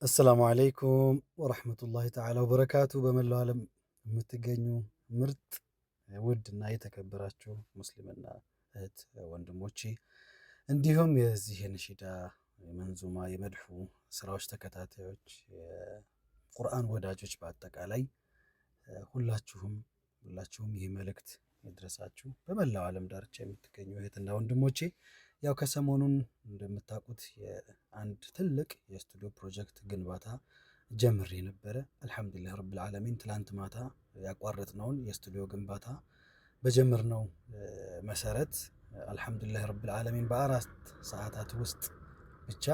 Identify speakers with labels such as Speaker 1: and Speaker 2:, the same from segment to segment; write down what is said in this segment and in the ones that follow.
Speaker 1: السلام عليكم ورحمة الله تعالى وبركاته። በመላው ዓለም የምትገኙ ምርጥ ውድ እና የተከበራችሁ ሙስሊምና እህት ወንድሞቼ እንዲሁም የዚህ የነሺዳ፣ የመንዙማ፣ የመድሑ ስራዎች ተከታታዮች፣ የቁርአን ወዳጆች በአጠቃላይ ሁላችሁም ሁላችሁም ይህ መልእክት ይድረሳችሁ። በመላው ዓለም ዳርቻ የምትገኙ እህትና ወንድሞቼ፣ ያው ከሰሞኑን እንደምታውቁት የአንድ ትልቅ የስቱዲዮ ፕሮጀክት ግንባታ ጀምሬ ነበረ። الحمد لله رب العالمين ትላንት ማታ ያቋረጥነውን የስቱዲዮ ግንባታ በጀመርነው መሰረት الحمد لله رب العالمين በ4 ሰዓታት ውስጥ ብቻ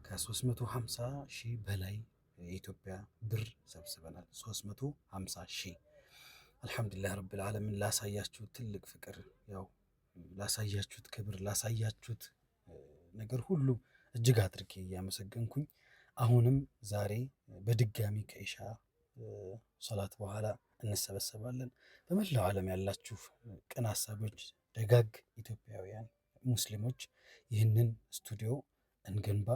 Speaker 1: ከ350 ሺህ በላይ የኢትዮጵያ ብር ሰብስበናል። 350 ሺህ። الحمد لله رب العالمين ላሳያችሁት ትልቅ ፍቅር፣ ያው ላሳያችሁት ክብር፣ ላሳያችሁት ነገር ሁሉ እጅግ አድርጌ እያመሰገንኩኝ አሁንም ዛሬ በድጋሚ ከኢሻ ሶላት በኋላ እንሰበሰባለን። በመላው ዓለም ያላችሁ ቅን አሳቢዎች፣ ደጋግ ኢትዮጵያውያን ሙስሊሞች ይህንን ስቱዲዮ እንገንባ።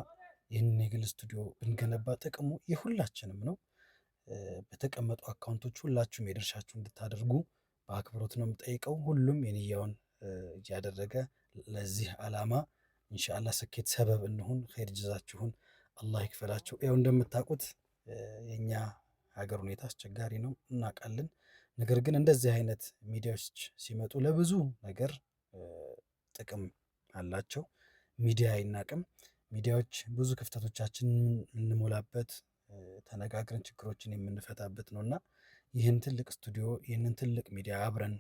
Speaker 1: ይህንን የግል ስቱዲዮ ብንገነባ ጥቅሙ የሁላችንም ነው። በተቀመጡ አካውንቶች ሁላችሁም የድርሻችሁ እንድታደርጉ በአክብሮት ነው የምጠይቀው። ሁሉም የንያውን እያደረገ ለዚህ ዓላማ ኢንሻአላህ ስኬት ሰበብ እንሁን። ኸይር ጀዛችሁን አላህ ይክፈላችሁ። ያው እንደምታውቁት የእኛ ሀገር ሁኔታ አስቸጋሪ ነው፣ እናውቃለን። ነገር ግን እንደዚህ አይነት ሚዲያዎች ሲመጡ ለብዙ ነገር ጥቅም አላቸው። ሚዲያ አይናቅም። ሚዲያዎች ብዙ ክፍተቶቻችንን የምንሞላበት፣ ተነጋግረን ችግሮችን የምንፈታበት ነው እና ይህን ትልቅ ስቱዲዮ፣ ይህንን ትልቅ ሚዲያ አብረን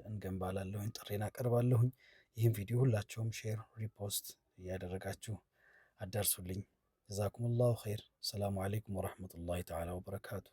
Speaker 1: እንገንባ እላለሁኝ፣ ጥሪዬን አቀርባለሁኝ። ይህን ቪዲዮ ሁላችሁም share፣ repost እያደረጋችሁ አዳርሱልኝ። جزاكم الله خير። السلام عليكم ورحمة الله تعالى وبركاته።